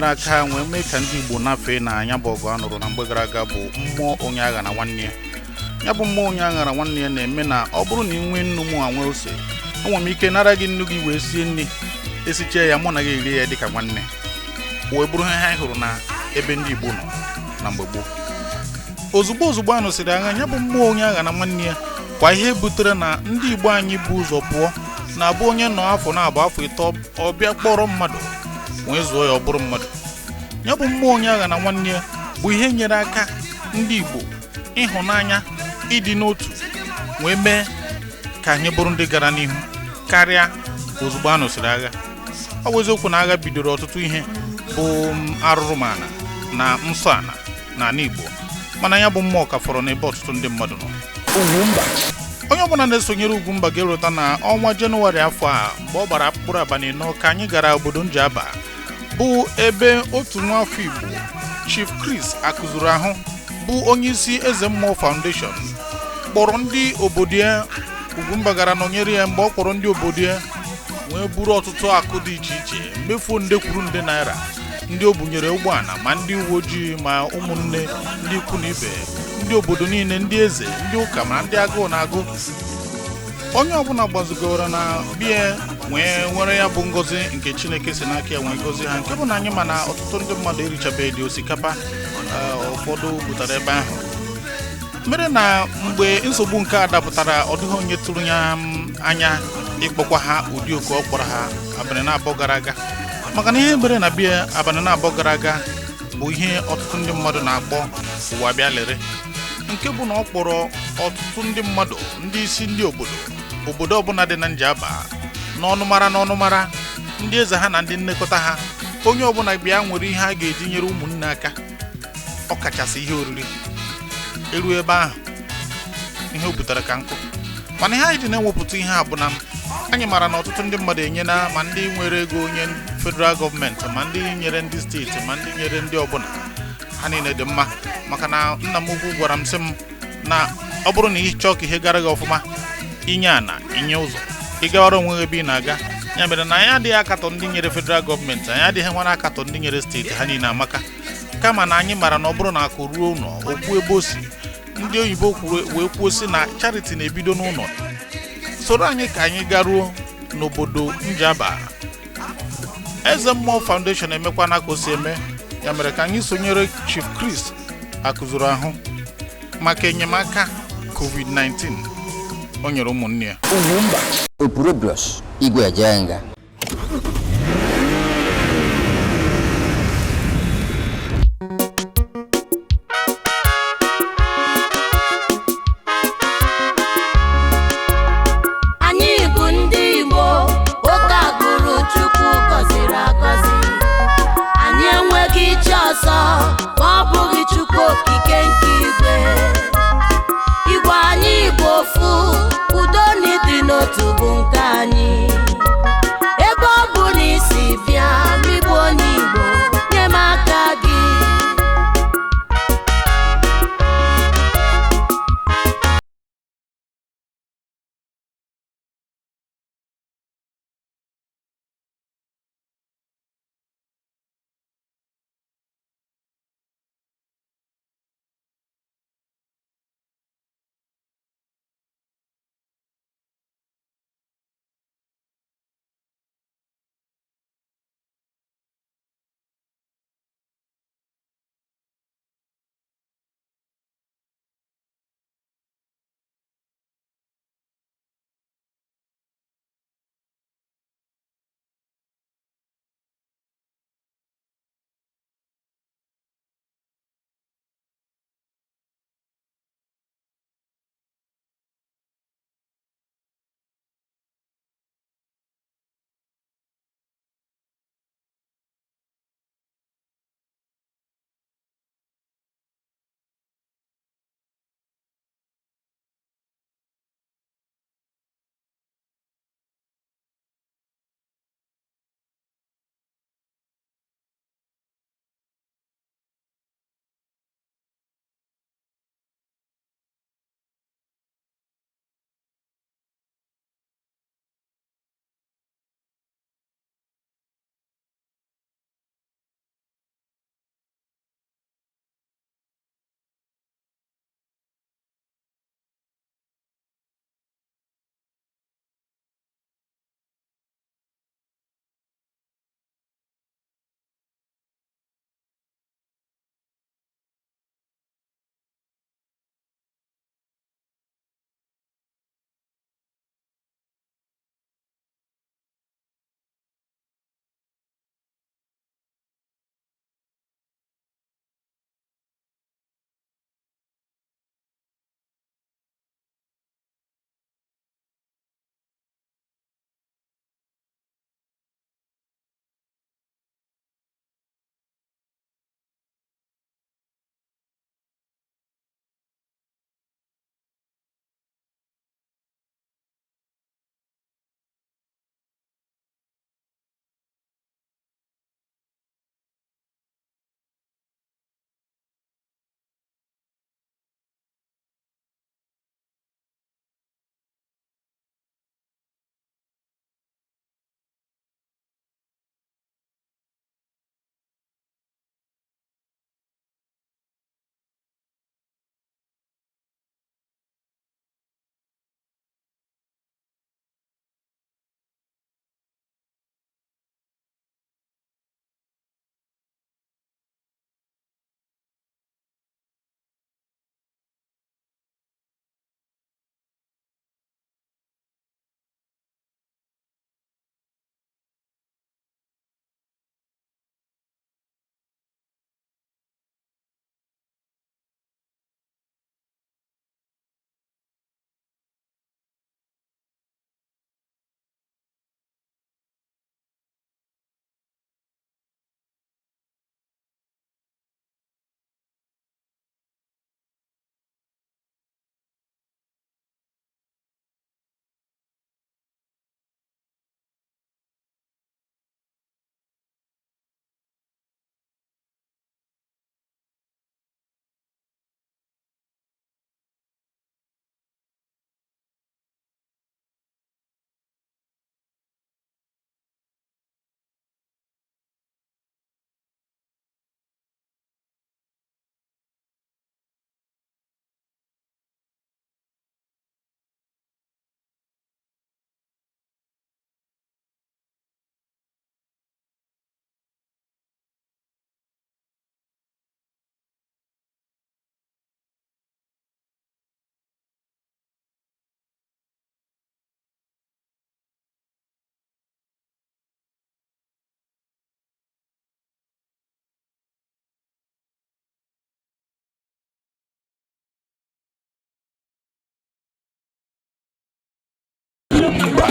Aka wee mee ka ndị Igbo nafee na ya bụ ọgụ a nụrụ na mgbe gara aga bụ mmụọ onye agha na nwanne ya. Ya bụ mmụọ onye agha na nwanne ya na-eme na ọ bụrụ na ị nwee nnu, mụ nwee ose, enwere m ike nara gị nnu gị wee sie nri, esichie ya, mụ na gị erie ya dịka nwanne, wee bụrụ ihe anyị hụrụ na ebe ndị Igbo nọ na mgbe gboo. Ozugbo ozugbo a nụsịrị agha, ya bụ mmụọ onye agha na nwanne ya kwa ihe butere na ndị Igbo anyị bụ ụzọ pụọ na-abụ onye nọ afọ na-abụ afọ 3, ọ bịa kpọrọ mmadụ wee zụọ ya, ọ bụrụ mmadụ. Ya bụ mmụọ onye agha na nwanne ya bụ ihe nyere aka ndị Igbo ịhụnanya, ịdị n'otu, wee mee ka anyị bụrụ ndị gara n'ihu karịa ozugbo a nụsịrị agha. Ọ bụ eziokwu na agha bidoro ọtụtụ ihe bụ arụrụmala na nsọ ala n'ala Igbo, mana ya bụ mmụọ ka fọrọ n'ebe ọtụtụ ndị mmadụ nọ. Ugwumba. Onye ọbụla na-esonyere Ugwumba ga-erota na ọnwa Jenụwarị afọ a, mgbe ọ gbara mkpụrụ abalị 4, ka anyị gara obodo Njaba, bụ ebe otu nwaafọ Igbo, Chief Chris Akụzuru Ahụ, bụ onye isi Eze Mmụọ Foundation, kpọrọ ndị obodo ya. Ugwumba gara nọnyere ya mgbe ọ kpọrọ ndị obodo ya wee buru ọtụtụ akụ dị iche iche, mmefuo nde kwuru nde naira, ndị o bunyere ụgbọala, ma ndị uwe ojii, ma ụmụnne, ndị ikwu na ibe, ndị obodo niile, ndị eze, ndị ụka, ma ndị agụụ na-agụ. Onye ọbụla gbazugoro na bie wee nwere ya bụ ngọzi nke Chineke si n'aka ya wee gọzie ha, nke bụ na anyị ma na ọtụtụ ndị mmadụ erichabeghị dị osikapa ụfọdụ butere ebe ahụ, mere na mgbe nsogbu nke a dapụtara, ọ dịghị onye tụrụ ya anya ịkpọkwa ha ụdị oku ọ kpọrọ ha abalị na-abụọ gara aga, maka na ihe mere na bie abalị na-abụọ gara aga bụ ihe ọtụtụ ndị mmadụ na-akpọ ụwa bịa lere, nke bụ na ọ kpọrọ ọtụtụ ndị mmadụ, ndị isi ndị obodo, obodo ọbụla dị na Njaba, n'ọnụmara n'ọnụmara, ndị eze ha na ndị nlekọta ha, onye ọbụla bịa nwere ihe a ga-eji nyere ụmụnne aka, ọ kachasị ihe oriri. Eru ebe ahụ, ihe o butere ka nkụ. Mana ihe anyị ji na-ewepụta ihe a bụ na anyị maara na ọtụtụ ndị mmadụ enyela, ma ndị nwere ego onye federal gọọmenti, ma ndị nyere ndị steeti, ma ndị nyere ndị ọbụla, ha niile dị mma, maka na nna m ukwu gwara m sị m na ọ bụrụ na ị chọọ ka ihe gara gị ọfụma, inye ana, inye ụzọ, ị gawara onwe gị ebe ị na-aga. Ya mere na anyị adịghị akatọ ndị nyere federal gọọmenti, anyị adịghị nwere akatọ ndị nyere steeti, ha niile amaka. Kama na anyị mara na ọ bụrụ na akụ ruo ụlọ, okwu ebe o si, ndị oyibo kwuru wee kwuo sị na charity na-ebido n'ụlọ. Soro anyị ka anyị garuo n'obodo Njaba. Eze Mmụọ Foundation emekwana ka o si eme. Ya mere ka anyị sonyere Chief Chris Akụzuru Ahụ maka enyemaka COVID-19 o nyere ụmụnne ya. Ugwumba. Opurobios Igwe Ejenga.